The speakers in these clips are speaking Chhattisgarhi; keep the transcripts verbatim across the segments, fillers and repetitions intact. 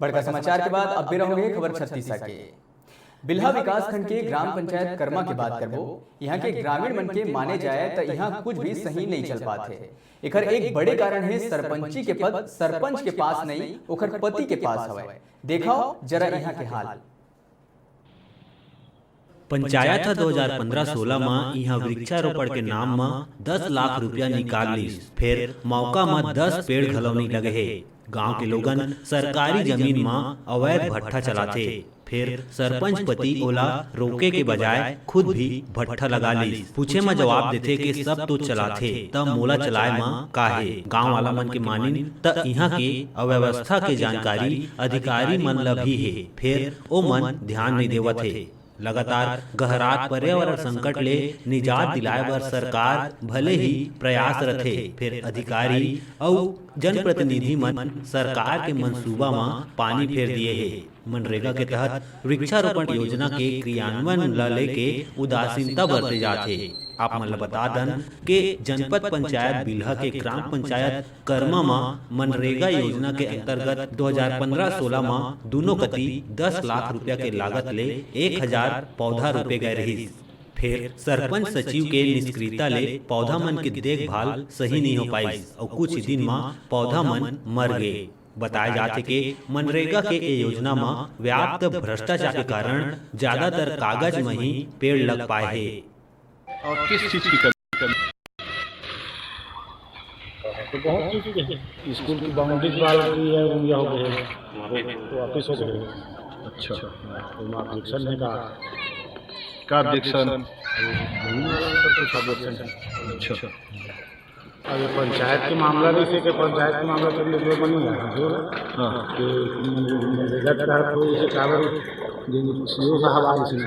बड़का समाचार के बाद अब बेरा होगे खबर छत्तीसा के। बिल्हा विकासखंड के ग्राम पंचायत करमा के बात करबो। यहाँ के ग्रामीण मन के माने जाए त यहाँ कुछ भी सही नहीं चल पात हे। एकर एक बड़े कारण हे सरपंची के पद सरपंच के पास नहीं, ओकर पति के पास हवय। देखाओ जरा यहाँ के हाल। पंचायत ह दो हज़ार पंद्रह सोलह म इहां वृक्षारोपण के नाम म दस लाख रुपया निकाल लिस, फेर मौका म दस पेड़ घलव नइ लगे हे। गांव के लोगन सरकारी जमीन म अवैध भट्ठा चलाथे, फेर सरपंच पति ओला रोके के बजाय खुद भी भट्ठा लगा लिस। पूछे म जवाब देथे के सब तो चलाथे, त मोला चलाए म का हे? गांव वाला मन के मानिन त इहां के अव्यवस्था के जानकारी अधिकारी मन ल भी हे, फेर ओमन ध्यान नइ देवत हे। लगातार गहरात पर्यावरण संकट ले निजात दिलाए बर सरकार भले ही प्रयास रथे, फेर अधिकारी अउ जनप्रतिनिधि मन सरकार के मंसूबा म पानी फेर दिए हे। मनरेगा के तहत वृक्षारोपण योजना के क्रियान्वयन ल लेके उदासीनता बरते जात हे। आप मन ल बता दन के जनपद पंचायत बिल्हा के ग्राम पंचायत करमा म मनरेगा योजना के अंतर्गत दो हज़ार पंद्रह सोलह म दूनों कति दस लाख रुपया के लागत ले एक हज़ार पौधा रोपे गए रहिस। फेर सरपंच सचिव के निष्क्रियता ले पौधा मन के देखभाल सही नइ हो पाइस अउ कुछ ही दिन म पौधा मन मर गे। बताए जाथे के मनरेगा के ए योजना म व्याप्त भ्रष्टाचार के कारण ज्यादातर कागज म ही पेड़ लग पाए हे। और किस चीज की कमी? तो बहुत चीज के है। स्कूल की बाउंड्री वॉल भी है, वो हो गए, तो वापस हो गए। अच्छा। तो वहाँ ऑब्जेक्शन है का? का ऑब्जेक्शन? जमीन वाला सब कुछ ऑब्जेक्शन है। अच्छा। अब ये पंचायत के मामला नहीं से कि पंचायत के मामला तो लोग बनी है, जो हाँ। कि मनरेगा के तहत कोई इसे काबर जो सीओ साहब आ इसमें,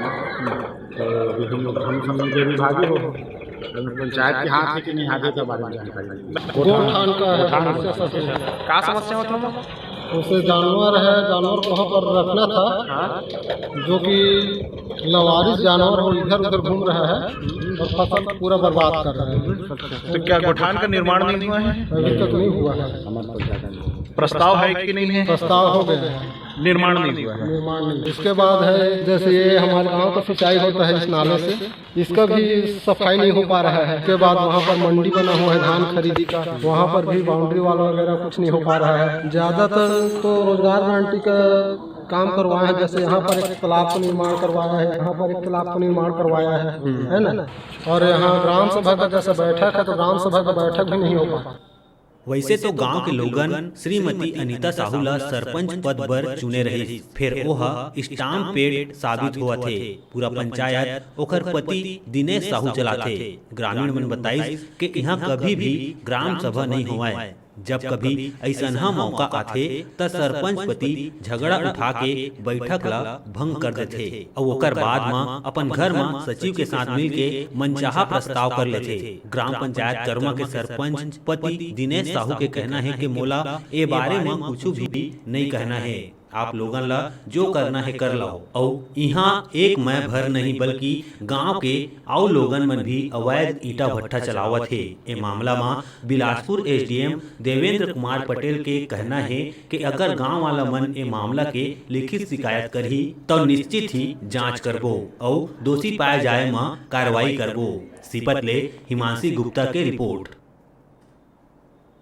तो अभी हम लोग हम समझ के विभागी हो। अगर पंचायत के हाथ है कि नहीं हाथ है, के बारे में जानकारी नहीं। गोठान का है, समस्या सबसे। का समस्या होता है? उसे जानवर है, जानवर को वहाँ पर रखना था, जो कि लवारिस जानवर हो, इधर उधर घूम रहा है और फसल पूरा बर्बाद कर रहा है। तो क्या गोठान का निर्माण नहीं हुआ है? अभी तक नहीं हुआ है। प्रस्ताव है कि नहीं है? प्रस्ताव हो गया है। निर्माण नहीं हुआ है। निर्माण नहीं। इसके बाद है, जैसे ये हमारे गांव का सिंचाई होता है इस नाले से, इसका भी सफाई नहीं हो पा रहा है। उसके बाद वहाँ पर मंडी बना हुआ है धान खरीदी का, वहाँ पर भी बाउंड्री वॉल वगैरह कुछ नहीं हो पा रहा है। ज़्यादातर तो रोजगार गारंटी का काम करवाए हैं, जैसे यहाँ पर एक तालाब का निर्माण करवाया है, यहाँ पर एक तालाब का निर्माण करवाया है, है ना। और यहाँ ग्राम सभा का जैसे बैठक है, तो ग्राम सभा का बैठक भी नहीं हो पा रहा। वैसे तो गांव के लोगन श्रीमती अनिता साहू ला सरपंच पद बर चुने रहिस, फेर ओह स्टाम्प पेड साबित होवत हे। पूरा पंचायत ओखर पति दिनेश साहू चलाथे। ग्रामीण मन बताइस के इहां कभी भी ग्राम सभा नइ होवय। जब कभी अइसनहा मौका आथे, त सरपंच पति झगड़ा उठा के बैठक ला भंग कर देथे अउ ओकर बाद म अपन घर म सचिव के साथ मिलके मनचाहा प्रस्ताव कर लेथे। ग्राम पंचायत करमा के सरपंच पति दिनेश साहू के कहना हे कि मोला ए बारे म कुछु भी नइ कहना हे। आप लोगन ला जो करना हे कर लव। अउ इहां एक मैं भर नहीं बल्कि गांव के अउ लोगन मन भी अवैध ईंटा भट्ठा चलावत हे। ए मामला म बिलासपुर एसडीएम देवेंद्र कुमार पटेल के कहना हे कि अगर गांव वाला मन ए मामला के लिखित शिकायत करही, त निश्चित ही जांच करबो अउ दोषी पाए जाए म कार्रवाई करबो। सीपत ले हिमांशी गुप्ता के रिपोर्ट।